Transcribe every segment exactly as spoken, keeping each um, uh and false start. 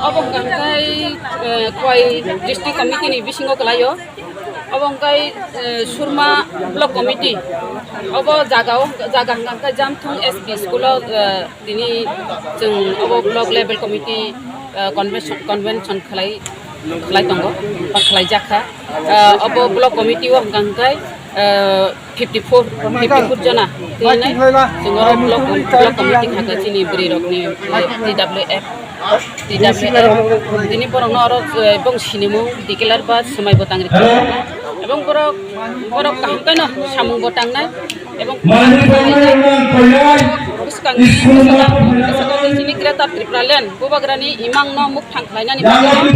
Obo hwnkha khe, eh, Khowai District Committee ni bisingo kwlaio. Obo hwnkha khe, eh, Surma Block Committee. Obo jaga o, jaga hwnkha khe Jamthung S P school o, eh, tini chwng obo block level committee, eh, convention, convention khlai, khlai tongo, ba khlai jakha. Eh, obo block committee o hwnkha hwnkha khe, eh, fifty four, fifty four jona twi nai. Chwng oro block, block committee kha khe chini bwrwi rokni, eh, T W F, T W F. Tini borokno oro, eh, bong sinimung declare ba swmai bo tang rikha. Ebong borok, borok kaham khe no samung bo tangnai. Ebong bwskang ni, bwskang ni chini Greater Tripura Land bubagrani imang no mukthang khlainani bagwi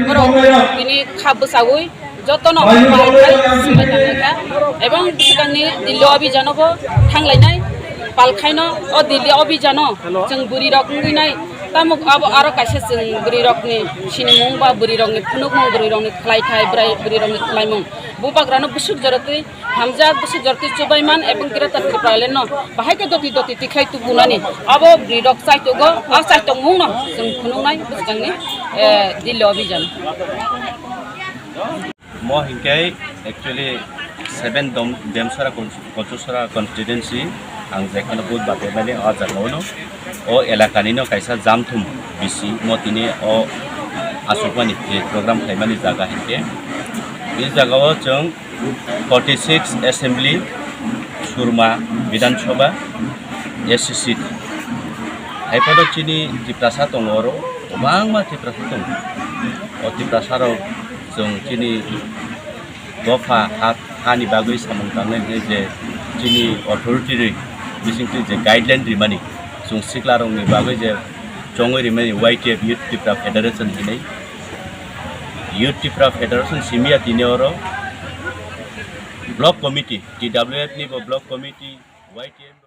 borok tini kha bwchaui jotono pal khai swmai tanglaikha. Ebong bwskangni Delhi obijano bo thanglainai, pal khaino o Delhi obijano chwng bwrwi rok wngwi nai, tamo abo aro kaisa chwng bwrwi rokni sinimung ba bwrwi rokni phunukmung, bwrwi rokni khlai thai, bwrai, bwrwi rokni khlaimung, bubagrano bwswk jorotwi hamjak, bwswk jorotwi chubaiman ebong Greater Tripura Land no bahai khe doti doti tikhlai tubunani abo bwrwi rok chaitogo, a chaitokmung no chwng phunuknai bwskangni, eh, Delhi obijan. Mo hinkhe actually seven Dom-, Demsara Kol-, Kolchosora constituency, ang jekhano vote batai mani o jaga ono. O elakani no kaisa Jamthum bisi mo tini o asukmani je program khlaimani jaga hinkhe. E jaga o chwng forty six assembly, Surma Bidhan Sabha, S C seat. Hai phano chini Tiprasa tongo oro, kwbangma Tiprasa tongo. O Tiprasa rok chwng chini dopha ha, hani bagwi samung tangnai hwnwi je chini authority rwi bisingtwi je guideline rimani, chwng siklarokni bagwi je chongwi rimani Y T F, Youth Tipra Federation hinwi. Youth Tipra Federation simiya tini oro block committee, T W F ni bo block committee, Y T F